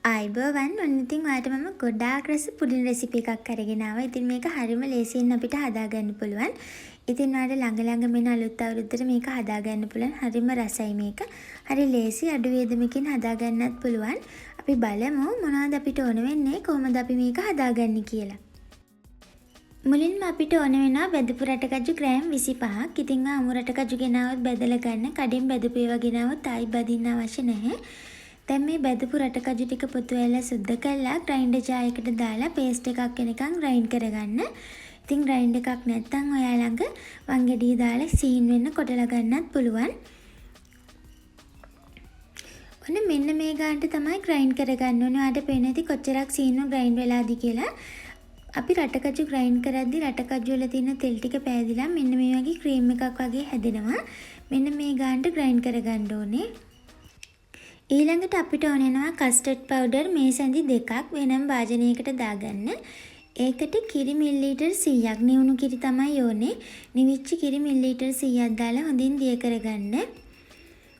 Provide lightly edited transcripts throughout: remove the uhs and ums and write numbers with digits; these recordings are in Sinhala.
ආයුබෝවන්. ඔන්න ඉතින් ඔයාලට මම ගොඩාක් රස පුඩින් රෙසිපි එකක් අරගෙන ආවා. ඉතින් මේක හරිම ලේසියෙන් අපිට හදාගන්න පුළුවන්. ඉතින් ඔයාලට ළඟ ළඟ මෙන්න අලුත් අවුරුද්දට මේක හදාගන්න පුළුවන්. හරිම රසයි මේක. හරි ලේසි, අඩු වියදමකින් හදාගන්නත් පුළුවන්. අපි බලමු මොනවද අපිට ඕන වෙන්නේ, කොහොමද අපි මේක හදාගන්නේ කියලා. මුලින්ම අපිට ඕන වෙනවා බැදපු රටකජු ග්‍රෑම් 25ක්. ඉතින් ඔයා අමු රටකජු ගෙනාවොත් බැදලා ගන්න. කඩෙන් බැදපු ඒවා ගෙනාවොත් ආයි බදින්න අවශ්‍ය නැහැ. දැන් මේ බැදපු රටකජු ටික පොතු ඇරලා සුද්ද කරලා ග්‍රයින්ඩර් ජාර් එකට දාලා පේස්ට් එකක් වෙනකන් ග්‍රයින්ඩ් කරගන්න. ඉතින් ග්‍රයින්ඩර් එකක් නැත්නම් ඔයා ළඟ වංගෙඩිය දාලා සිහින් වෙන්න කොටලා ගන්නත් පුළුවන්. ඔන්න මෙන්න මේ ගානට තමයි ග්‍රයින්ඩ් කරගන්න ඕනේ. ඔයාලට පේන ඇති කොච්චරක් සීනුව ග්‍රයින්ඩ් වෙලාද කියලා. අපි රටකජු ග්‍රයින්ඩ් කරද්දි රටකජු වල තියෙන තෙල් ටික පෑදිලා මෙන්න මේ වගේ ක්‍රීම් එකක් වගේ හැදෙනවා. මෙන්න මේ ගානට ග්‍රයින්ඩ් කරගන්න ඕනේ. ඊළඟට අපිට ඕන වෙනවා කස්ටඩ් පවුඩර් මේසැඳි දෙකක් වෙනම භාජනයකට දාගන්න. ඒකට කිරි මිලිලීටර් 100ක්, නිවුණු කිරි තමයි ඕනේ. නිවිච්ච කිරි මිලිලීටර් 100ක් දාලා හොඳින් දිය කරගන්න.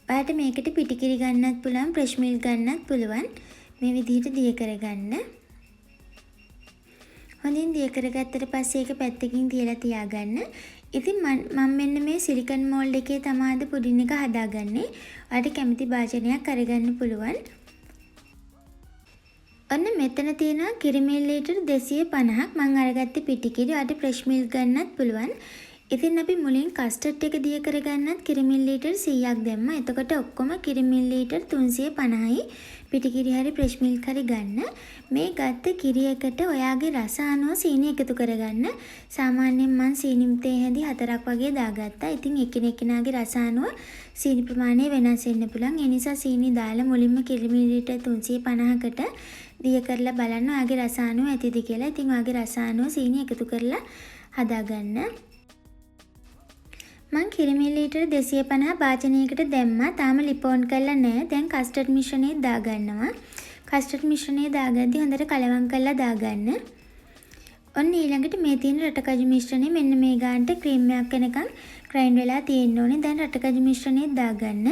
ඔයාලට මේකට පිටි කිරි ගන්නත් පුළුවන්, ෆ්‍රෙෂ් මිල්ක් ගන්නත් පුළුවන්. මේ විදිහට දිය කරගන්න. හොඳින් දිය කරගත්තට පස්සේ ඒක පැත්තකින් තියලා තියාගන්න. ඉතින් මම මෙන්න මේ සිලිකන් මෝල්ඩ් එකේ තමා අද පුඩින් එක හදාගන්නේ. ඔයාලට කැමති භාජනයක් අරගන්න පුළුවන්. ඔන්න මෙතන තියෙනවා කිරි මිලිලීටර් 250ක්. මං අරගත්තේ පිටි කිරි. ඔයාලට ෆ්‍රෙෂ් මිල්ක් ගන්නත් පුළුවන්. ඉතින් අපි මුලින් කස්ටඩ් එක දිය කරගන්නත් කිරි මිලිලීටර් 100ක් දැම්මා. එතකොට ඔක්කොම කිරි මිලිලීටර් 350යි. පිටි කිරි හරි ෆ්‍රෙෂ් මිල්ක් හරි ගන්න. මේ ගත්ත කිරි එකට ඔයාගේ රස අනුව සීනි එකතු කරගන්න. සාමාන්‍යයෙන් මං සීනි තේ හැඳි 4ක් වගේ දාගත්තා. ඉතින් එකිනෙක කෙනාගේ රස අනුව සීනි ප්‍රමාණය වෙනස් වෙන්න පුළුවන්. ඒ නිසා සීනි දාලා මුලින්ම කිරි මිලිලීටර් 350කට දිය කරලා බලන්න ඔයාගේ රස අනුව ඇතිද කියලා. ඉතින් ඔයාගේ රස අනුව සීනි එකතු කරලා හදාගන්න. මං කිරි මිලිලීටර් 250 භාජනයකට දැම්මා. තාම ලිප ඔන් කරලා නෑ. දැන් කස්ටඩ් මිශ්‍රණය දාගන්නවා. කස්ටඩ් මිශ්‍රණය දාගද්දි හොඳට කලවම් කරලා දාගන්න. ඔන්න ඊළඟට මේ තියෙන රටකජු මිශ්‍රණය මෙන්න මේ ගානට ක්‍රීම් එකක් වෙනකන් ග්‍රයින්ඩ් වෙලා තියෙන්න ඕනේ. දැන් රටකජු මිශ්‍රණය දාගන්න.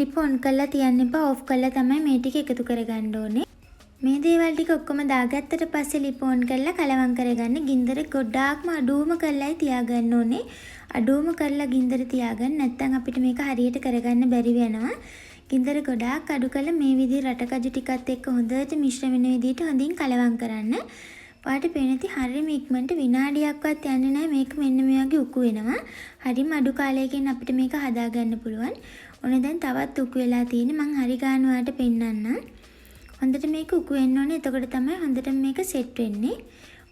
ලිප ඔන් කරලා තියන්න එපා. ඔෆ් කරලා තමයි මේ ටික එකතු කරගන්න ඕනේ. මේ දේවල් ටික ඔක්කොම දාගත්තට පස්සේ ලිප ඔන් කරලා කලවම් කරගන්න. ගින්දර ගොඩාක්ම අඩුවම කරලායි තියාගන්න ඕනේ. අඩුවම කරලා ගින්දර තියාගන්න, නැත්නම් අපිට මේක හරියට කරගන්න බැරි වෙනවා. ගින්දර ගොඩාක් අඩු කරලා මේ විදිහට රටකජු ටිකත් එක්ක හොඳට මිශ්‍ර වෙන විදිහට හොඳින් කලවම් කරන්න. ඔයාලට පේන ඇති හරිම ඉක්මනට විනාඩියක්වත් යන්නේ නැහැ මේක මෙන්න මේ වගේ උකු වෙනවා. හරිම අඩු කාලයකින් අපිට මේක හදාගන්න පුළුවන්. ඔන්න දැන් තවත් උකු වෙලා තියෙන්නේ. මං හරි ගාන ඔයාලට පෙන්නන්නම්. හොඳට මේක උකු වෙන්න ඕනේ. එතකොට තමයි හොඳටම මේක සෙට් වෙන්නේ.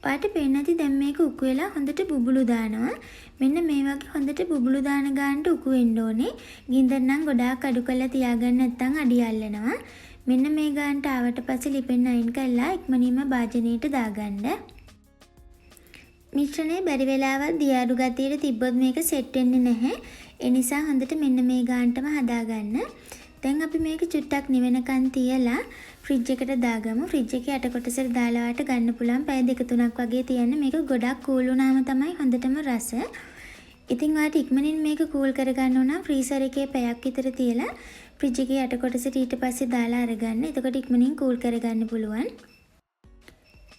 ඔයාලට පේන ඇති දැන් මේක උකු වෙලා හොඳට බුබුලු දානවා. මෙන්න මේ වගේ හොඳට බුබුලු දාන ගානට උකු වෙන්න ඕනේ. ගින්දර නම් ගොඩාක් අඩු කරලා තියාගන්න, නැත්නම් අඩිය අල්ලනවා. මෙන්න මේ ගානට ආවට පස්සේ ලිපෙන් අයින් කරලා ඉක්මනින්ම භාජනයට දාගන්න. මිශ්‍රණය බැරි වෙලාවත් දියාරු ගතියට තිබ්බොත් මේක සෙට් වෙන්නේ නැහැ. ඒ නිසා හොඳට මෙන්න මේ ගානටම හදාගන්න. දැන් අපි මේක චුට්ටක් නිවෙනකන් තියලා ෆ්‍රිජ් එකට දාගමු. ෆ්‍රිජ් එකේ යට කොටසට දාලා ඔයාලට ගන්න පුළුවන්. පැය දෙක තුනක් වගේ තියන්න. මේක ගොඩක් කූල් වුණාම තමයි හොඳටම රස. ඉතින් ඔයාලට ඉක්මනින් මේක කූල් කරගන්න ඕන නම් ෆ්‍රීසර් එකේ පැයක් විතර තියලා ෆ්‍රිජ් එකේ යට කොටසට ඊට පස්සේ දාලා අරගන්න. එතකොට ඉක්මනින් කූල් කරගන්න පුළුවන්.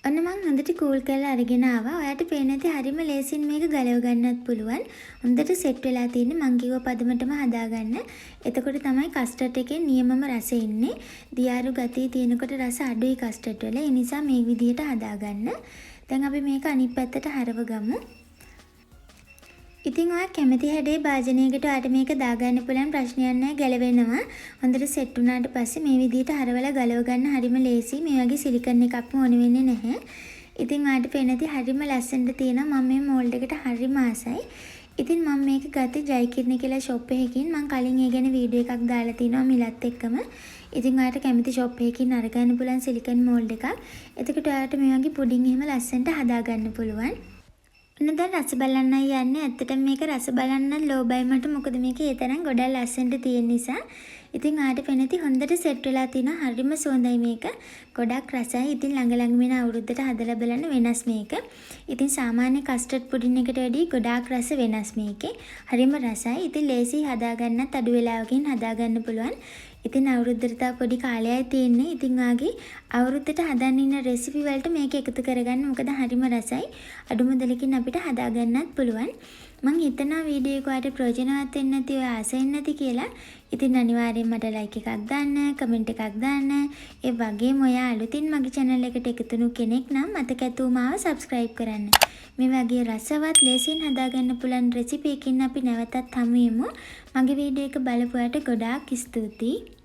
ඔන්න මං හොඳට කූල් කරලා අරගෙන ආවා. ඔයාට පේන ඇති හරිම ලේසියෙන් මේක ගලව ගන්නත් පුළුවන්. හොඳට සෙට් වෙලා තියෙන්නේ. මං කිව්ව පදමටම හදාගන්න. එතකොට තමයි කස්ටඩ් එකේ නියමම රස එන්නේ. දියාරු ගතිය තියෙනකොට රස අඩුයි කස්ටඩ් වල. ඒ නිසා මේ විදිහට හදාගන්න. දැන් අපි මේක අනිත් පැත්තට හරව ගමු. ඉතින් ඔයා කැමති හැඩේ භාජනයකට ඔයාට මේක දාගන්න පුළුවන්, ප්‍රශ්නයක් නෑ, ගැලවෙනවා. හොඳට සෙට් වුණාට පස්සේ මේ විදිහට හරවලා ගලව ගන්න හරිම ලේසියි. මේ වගේ සිලිකන් එකක්ම ඕන වෙන්නේ නැහැ. ඉතින් ඔයාට පේන ඇති හරිම ලස්සනට තියෙනවා. මම මේ මෝල්ඩ් එකට හරිම ආසයි. ඉතින් මම මේක ගත්තේ ජයකිරණ කියලා ෂොප් එකකින්. මං කලින් ඒ ගැන වීඩියෝ එකක් දාලා තිනවා මිලත් එක්කම. ඉතින් ඔයාට කැමති ෂොප් එකකින් අරගන්න පුළුවන් සිලිකන් මෝල්ඩ් එකක්. එතකොට ඔයාට මේ වගේ පුඩින් එහෙම ලස්සනට හදාගන්න පුළුවන්. ඔන්න දැන් රස බලන්නයි යන්නේ. ඇත්තටම මේක රස බලන්නත් ලෝභයි මට. මොකද මේක ඒ තරම් ගොඩක් ලස්සනට තියෙන නිසා. ඉතින් ඔයාට පේන ඇති හොඳට සෙට් වෙලා තිනවා. හරිම සුවඳයි මේක. ගොඩක් රසයි. ඉතින් ළඟ ළඟම එන අවුරුද්දට හදලා බලන්න, වෙනස් මේක. ඉතින් සාමාන්‍ය කස්ටඩ් පුඩින් එකට වැඩිය ගොඩාක් රස වෙනස් මේකේ. හරිම රසයි. ඉතින් ලේසියි හදාගන්නත්, අඩු වෙලාවකින් හදාගන්න පුළුවන්. ඉතින් අවුරුද්දට තව පොඩි කාලයයි තියෙන්නේ. ඉතින් ඔයාගේ අවුරුද්දට හදන්න ඉන්න රෙසිපි වලට මේක එකතු කරගන්න. මොකද හරිම රසයි. අඩු මුදලකින් අපිට හදාගන්නත් පුළුවන්. මං හිතනවා වීඩියෝ එක ඔයාට ප්‍රයෝජනවත් වෙන්න ඇති, ඔයා ආස වෙන්න ඇති කියලා. ඉතින් අනිවාර්යෙන් මට ලයික් එකක් දාන්න, කමෙන්ට් එකක් දාන්න. ඒ වගේම ඔයා අලුතින් මගේ චැනල් එකට එකතු වුණු කෙනෙක් නම් මතක ඇතුව මාව සබ්ස්ක්‍රයිබ් කරන්න. මේ වගේ රසවත් ලේසියෙන් හදාගන්න පුළුවන් රෙසිපි එකකින් අපි නැවතත් හමු වෙමු. මගේ වීඩියෝ එක බලපු ඔයාට ගොඩාක් ස්තුතියි.